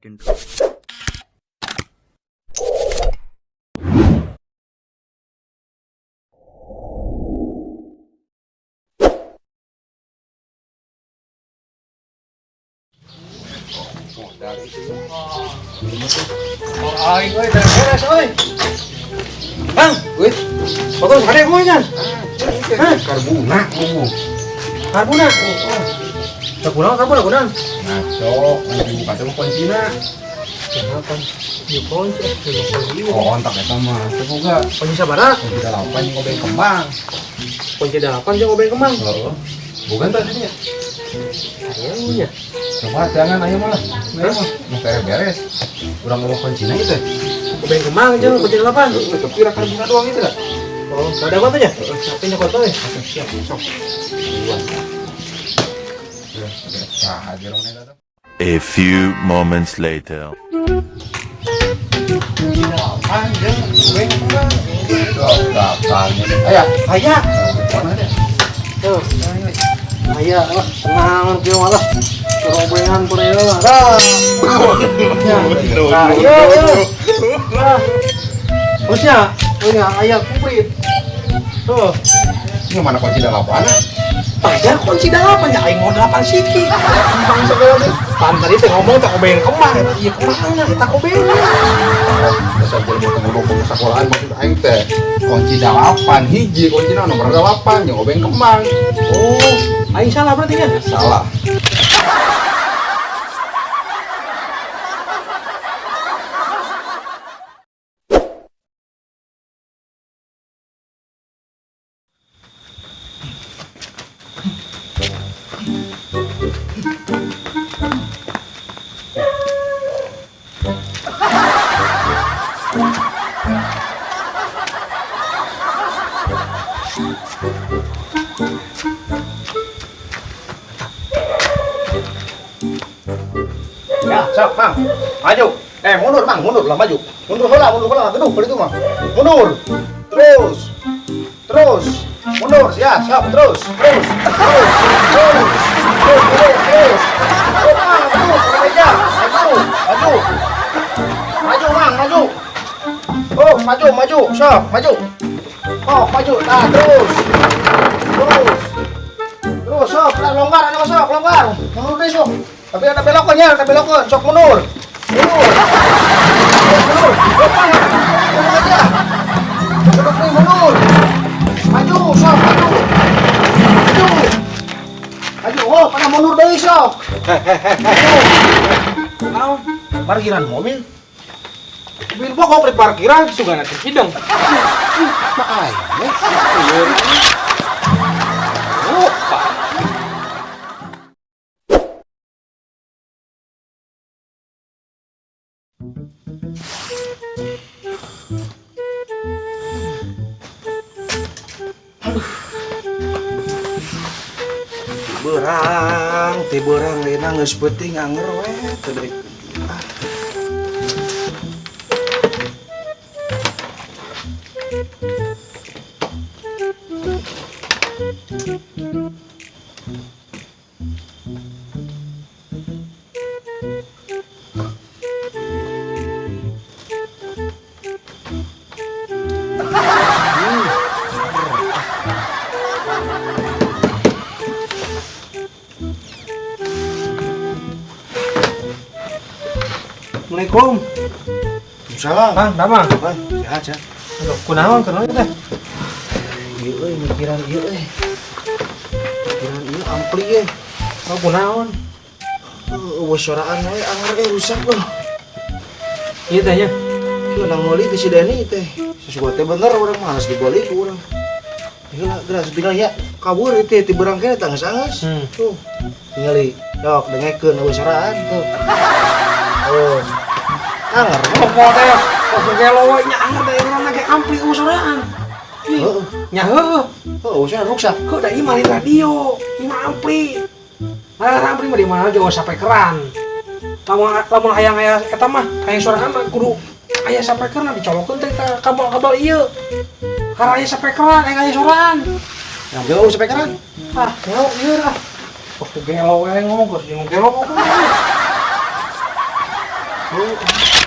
Oh, aing euy, beres euy. Bang, Wih, bagus hade kumaha nya? ah, karbuna. Karbuna. Karbuna, karbuna, karbuna. Ngaco, nanti buka teh kuncina. Kenapa? Ieu kunci, ieu kunci. Oh, kontak eta mah. Teu boga. Kunci sabaraha? Kunci dalapan jeung obeng kembang. Kunci dalapan jeung obeng kembang. Heeh. Bukan tah sini ya? Aya nya. Coba jangan ayo malah. Ayo mah, mau beres. Urang ngomong kuncina itu. Obeng kembang jeung kunci dalapan. Heeh, tapi ra karbuna doang itu dah. Oh, ada apa nya? Tapi nyokot euy. Siap, sok. Dua. Ya, sah aja orang eta. A few moments later. Kunci dalapan jeung obeng kembang. Daftarnya. Aya, Aya. mana dia? Tuh. Aya lah, tenang kieu mah lah. Robengan pun ieu mah. Dah. Nah, ieu ieu. Nah. Terusnya, punya aya kuprit. Tuh. Ini mana kunci dalapan? Aya kunci dalapan ya aing mau delapan siki. Kembang segala teh. Pan tadi teh ngomong teh obeng kembang eta ieu kembangna eta obengna. Dasar jelema teh ngomong ke sekolahan maksud aing teh kunci dalapan hiji kuncina nomor dalapan jeung obeng kembang. Oh, aing salah berarti nya. Salah. Ya, sok, Mang. Maju. Mundur, Mang. Mundur lah, maju. Mundur heula, geduh itu mah. Mundur. Terus. Terus. Mundur, ya, sok, terus. Terus. Terus. Terus. Terus, terus, terus. Terus, Mang, maju, ke meja. Maju, maju. Maju, Mang, maju. Oh, maju, maju, sok, maju. Oh, maju. Nah, terus. Terus. Terus, sok, nah, longgar, anu, sok, longgar. Mundur deh, sok. Tapi ada belokannya, ada belokan, sok mundur. Mundur. Mundur. Mundur aja. Mundur nih, mundur. Maju, sok, maju. Maju. Maju, oh, pada mundur deui, sok. Naon? Parkiran mobil. Mobil bokok di parkiran sugana teh hidung. Mah aing. Oh, Pak. Berang, ti berang lena geus peuting anger we teu deui. Assalamualaikum. Salam. Bang, damang. Bang, sehat, sehat. Aduh, kunaon kunaon teh? Ieu euy mikiran ieu euy. Mikiran ieu ampli euy. Oh, kunaon? Eueuh soraan we anger euy rusak euy. Ieu teh nya. Ieu nang meuli teh si Deni teh. Sesuatu teh bener urang mah harus dibeli ku urang. Ieu lah geus tinggal ya kabur ieu teh ti berang kene teh geus-geus. Tuh. Tingali, sok dengekeun eueuh soraan tuh. Oh. Anger. Pokok teh, pokok gelo we nya anger da urang ge ampli eueuh soraan. Heeh. Nya heueuh. Heueuh, sia ruksak. Heuh da ieu mah lain radio, ieu mah ampli. Nah, ampli mah di mana aja sapekeran. Lamun lamun hayang aya eta mah, hayang soraan mah kudu aya sapekeran dicolokeun teh ka kabel-kabel ieu. Karena aya sapekeran, aya aya soraan. Ngambil eueuh sapekeran. Ah, gelo ieu lah. Waktu gelo we ngomong geus jeung gelo ngomong. Oh.